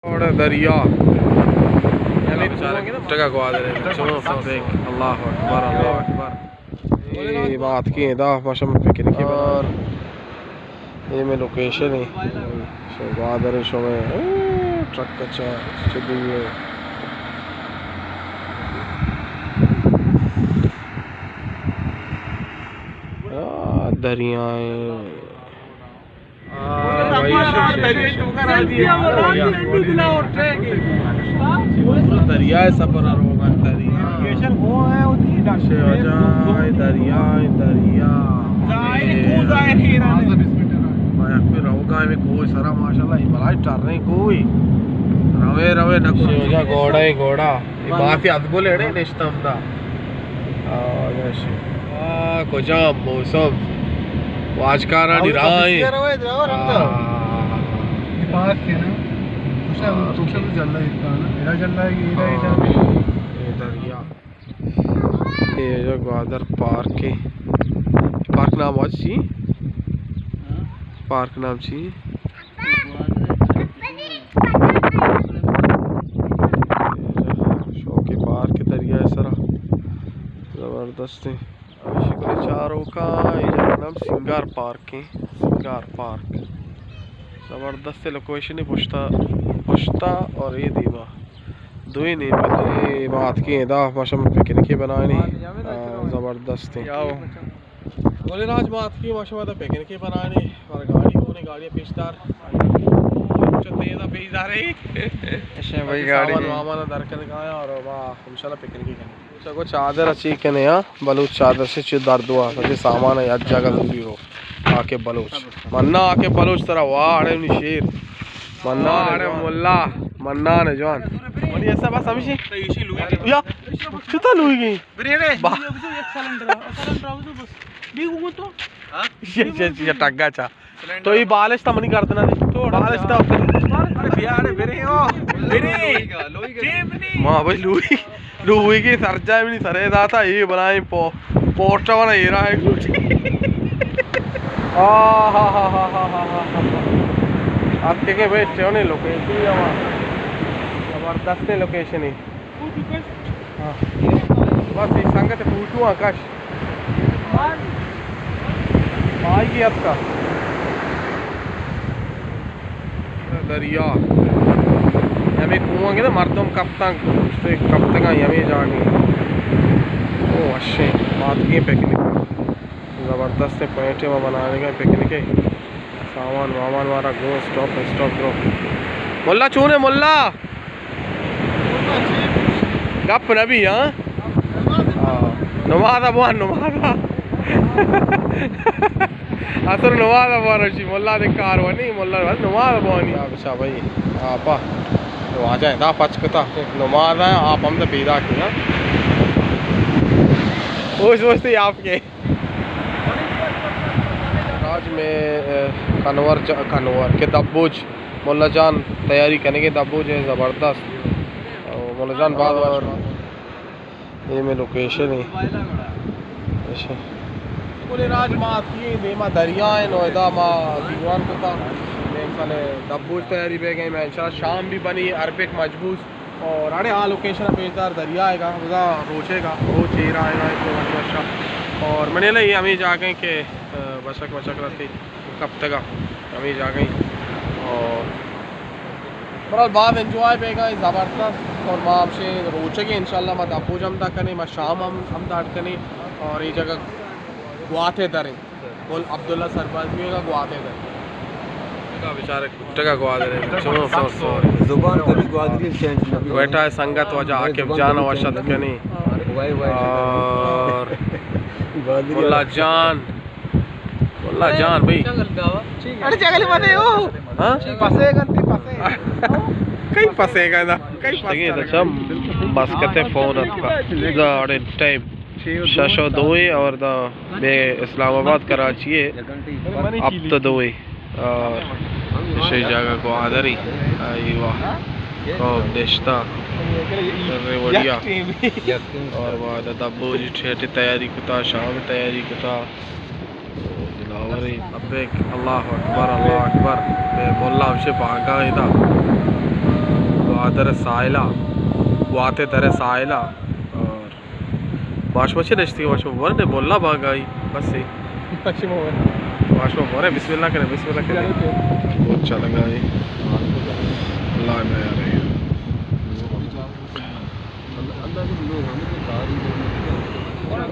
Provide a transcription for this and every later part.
اور دریا۔ یعنی ٹگا گوادر ہے۔ چلو سب دیکھ۔ اللہ اکبر، اللہ اکبر۔ اے بات کی ادا ماشاءاللہ پکنک ہے۔ اور اے میں لوکیشن ہے۔ شو گوادر شو میں، اے، ٹرک اچھا، چدی ہے۔ آ، دریا ہے۔ دریا ہے، سفر روگا دریا۔ دریا، دریا۔ روگا میں کوئی سرا ماشاءاللہ، یہ بلائی ٹر رہے کوئی۔ روے، روے، نہ کوئی۔ گھوڑا ہے، گھوڑا۔ یہ بات ہی ادگل ہے، نشتم دا۔ آ، کجام موسم؟ واجکارانی راہ ایں۔ آ۔ پارک ہے نا؟ تو شاید جلدہ اتنا نا۔ میرا جلدہ ہے، یہ رہا، یہ جلدہ۔ اے دریا۔ اے جو گوادر پارک ہے۔ پارک نام واجہ چی؟ پارک نام چی؟ شوقی پارک دریا سرا۔ زبردست ہے۔ شکر چاروکا، اے جگہ نام سنگار پارک ہے۔ سنگار پارک۔ زبردست لوکیشن ہے، پشتا، پشتا اور اے دیما۔ دوئی نیم اے بات کی ادا ماشاءاللہ پکنکی بنائنی۔ آ، زبردست ہے۔ بولے راج مات کی ماشاءاللہ دا پکنکی بنائنی۔ اور گاڑی ہونے، گاڑی پیش دار۔ چو تیزا پیش دار ہے۔ اچھا بھائی، گاڑی سامان وامان در کر گایا اور ما انشاءاللہ پکنکی کریں۔ چگو چادر چی کنے ہاں؟ بلوچ چادر سے چی درد ہوا، سجے سامان ہے، یک جگہ زوری رو۔ عاقب بلوچ۔ منا عاقب بلوچ ترا واڑے نی شیر۔ منا اڑے ملا، منا نے جوان۔ منی ایسا بس ہمیشی۔ یا، چتا لوئی گئی؟ با۔ یہ، یہ، یہ ٹگا چا۔ تو یہ بالش تا منی گردنا دے۔ بالش تا۔ ارے بیا، ارے برے او، برے۔ ما بھائی لوئی، لوئی کی سر جائے منی سرے داتا، یہ بنائیں پو-، پوسٹا بنا یہ رہا ہے۔ آہا۔ آپ کے کے بھائی چونے لوکیشن ہے ہمارا۔ زبردست لوکیشن ہے۔ ہاں۔ بس یہ سنگت فوٹو آ کش۔ آئی اتکا۔ دریا۔ ہمیں کنواں کہ مردم کپتن، کپتگاں ہمیں جاگے۔ او وشیں، ماتگیں پکنک۔ زبردست پوائنٹ ما بنانے گئے پکنک۔ سامان وامان مارا گو اسٹاپ، اسٹاپ درو۔ ملا چونے ملا؟ گپ نبی، ہاں؟ ہاں۔ نماز بوان، نماز۔ اصل نماز بوان رشی، ملا دے کار ونی، ملا نماز بوانی۔ اچھا بھائی، آپا۔ تو واجہ ادا پچ کتا۔ نماز ہے، آپ ہم تو پیدا کیا۔ اوش اوش تھی آپ کے۔ راج میں، اے، کنور جا-، کنور کے دبوج ملا جان تیاری کنگے، دبوج ہے زبردست۔ او ملا جان بعد اور یہ میں لوکیشن ہے۔ اچھا۔ کل راج ما آتی دیما دریا ہے، نویدا ما دیوان کتا۔ میں انسان دبوج تیاری بہ گئے، میں انشاءاللہ شام بھی بنی، اربک مجبوز۔ اور اڑے آ لوکیشن پیش دار دریا ہے گا، ادا روچے گا، روچ ایر آئے گا، ایک دو گھنٹہ شا۔ اور منی لئی ہمیں جاگہ کہ، آ، بچک بچک رہتے کپتگا ہمیں جاگہ۔ اور برحال باز انجوائے بیگا، زبردست۔ اور ما ہمشے روچگے انشاءاللہ ما دبوج ہم دا کنے، ما شام ہم، ہم داڑ کنے۔ اور یہ جگہ گواتے دریں۔ بول عبداللہ سرباز بھی ہوگا گواتے در۔ ٹگا بیچارے، ٹگا گوادر ہے۔ چلو، سو، سو۔ زبان کبھی گوادری چینج نہ ہوئی۔ بیٹھا ہے سنگت واجہ عاقب جان و شت کنی۔ وائی، وائی، وائی۔ اور گوادری ملا جان۔ ملا جان بھائی۔ اڑے جگل مدے او۔ ہاں؟ پسے گنتی پسے۔ کئی پسے گندا؟ کئی پسے؟ اچھا، مسکتے فون اتکا۔ دا اڑے ٹائم۔ شش و دوئے اور دا بے اسلام آباد کراچی ہے۔ اب تو دوئے۔ اور اسی جگہ گوادری۔ ایوا۔ قوم نشتا۔ ریوڑیا۔ اور وہاں دا دبو جی ٹھیٹی تیاری کتا، شام تیاری کتا۔ دلاوری۔ ابے اللہ اکبر، اللہ اکبر۔ بے مولا ہمشے پاگا ادا۔ در ساحلا، گواتے در ساحلا۔ اور ماشما چے نشتی، ماشما بورے نے، بولا باگائی، بس ہی۔ ماشما بورے۔ ماشما بورے، بسم اللہ کرے، بسم اللہ کرے۔ بہت اچھا لگا یہ۔ اللہ میں آ رہے ہیں۔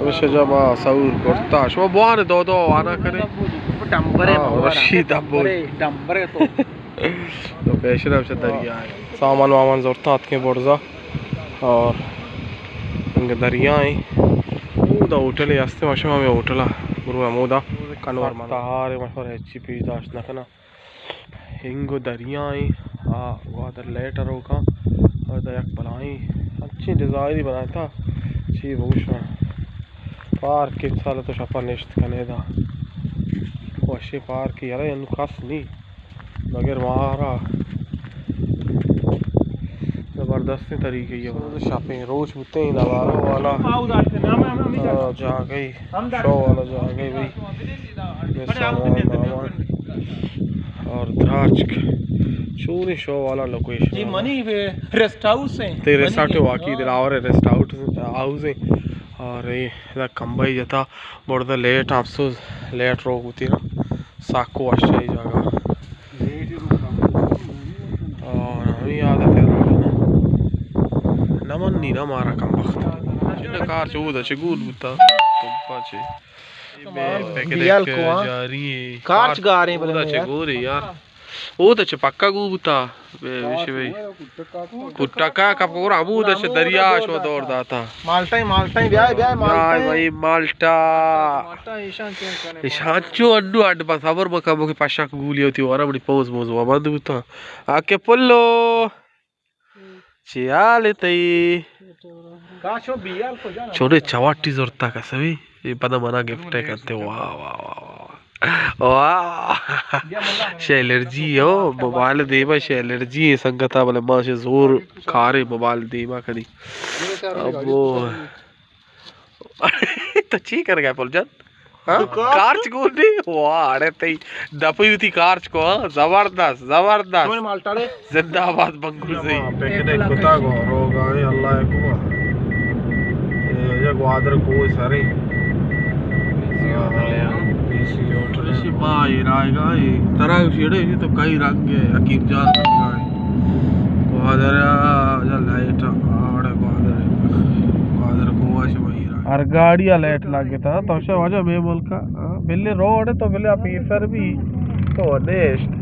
ہمیشہ جا ما سور کرتا۔ شما بوان دو دو آنا کرے۔ ڈمبرے ہاں، مبارک۔ رشی ڈمبو۔ ڈمبرے، ڈمبرے تو۔ تو پیشن ہم سے دریا ہے۔ سامان وامان زورتا اتکیں برزا۔ اور انگہ دریا ہیں۔ اودا ہوٹل ہستے، ماشما ہمیں ہوٹل برو ہمودا۔ کنور تہار مشور ہچی پیش داشت نہ کنا۔ ہنگو دریا ایں، آ گوادر لیٹ ءَ روکاں، اور دا یک بلاہیں انچیں ڈیزائنی بنائتا، چی بگوشاں۔ پارک، مثال تو شپا نشت کنے دا، وشیں پارک، یارا انو کس نی، مگر مارا زبردستیں طریقے یہ شپیں روچ بوتیں، نوارو والا، آ، جاگہی، شو والا جاگہی بھئی۔ یہ سامان وامان اور دراچک چونی شو والا لوکیشن جی والا۔ منی ریسٹ ہاؤس ہیں۔ تے منی ریسارٹ ہے۔ واقعی دلاور ہے، ریسٹ ہاؤس، ہاؤس ہے۔ اور یہ ادا کمبہ ہی جتا، بڑدا لیٹ، افسوس لیٹ روک بوتی نا، ساکو وشائی جاگہ۔ اور ہمیں عادت ہے روک نا۔ نمن نی نا مارا کم بخت۔ چنڈ کار چود چے گول بوتا۔ تو پاچے۔ پکنک بیال کو، ہاں۔ جاری ہے۔ کارچ گاریں بلے اودا چے یار۔ گورے یار۔ اودا چے پکا گو بوتا۔ بے، بے، بے۔ کٹکا کپ گور ہمودا چے دریا شو دور داتا۔ مالٹائیں، مالٹائیں، بیائے، بیائے، بیائے مالٹائیں۔ بھائی، مالٹا۔ مالٹا ایشان چون کنے؟ ایشان چو انو اڈ بس، صبر مکا، مکے پشک گولی ہوتی، ورا بڑی پوز موز وا بند بوتا۔ آکے پلو۔ چے حال ہے تئی؟ چونے چواٹی زورتا کسوی، یہ پدا منا گفٹ ہے کرتے۔ واہ، واہ، واہ، واہ۔ واہ۔ شے الرجی ہو، موبائل دیما شے الرجی ہے سنگتا، بلے ما شے زور کارے موبائل دیما کنی۔ ابو۔ تو چی کر گئے پل جان؟ ہاں؟ تو کارچ۔ کارچ گون نہیں؟ واہ، اڑے تئی دپی ہوتی کارچ کو، ہاں؟ زبردست، زبردست۔ کون مالٹا رے؟ زندہ آباد بنگلہ سے۔ ہاں، پکنک کتا کو، روگا ہے، اللہ کو۔ یہ گوادر کو سارے۔ پیسی ہوٹل ہے۔ پیسی ہوٹل ہے۔ پیسی ما یہ رائے گا، یہ طرح شیڑے، یہ تو کئی رنگ ہے، حکیم جان رنگ ہے۔ گوادر، یا لائٹ، آڑے گوادر، گوادر کو واش وہی۔ ہر گاڑی ءَ لائٹ لگتا، تو شے واجہ مئے ملک ءَ، ہاں، بلے روڈ تو بلے آ پیسر بھی تو نیشت۔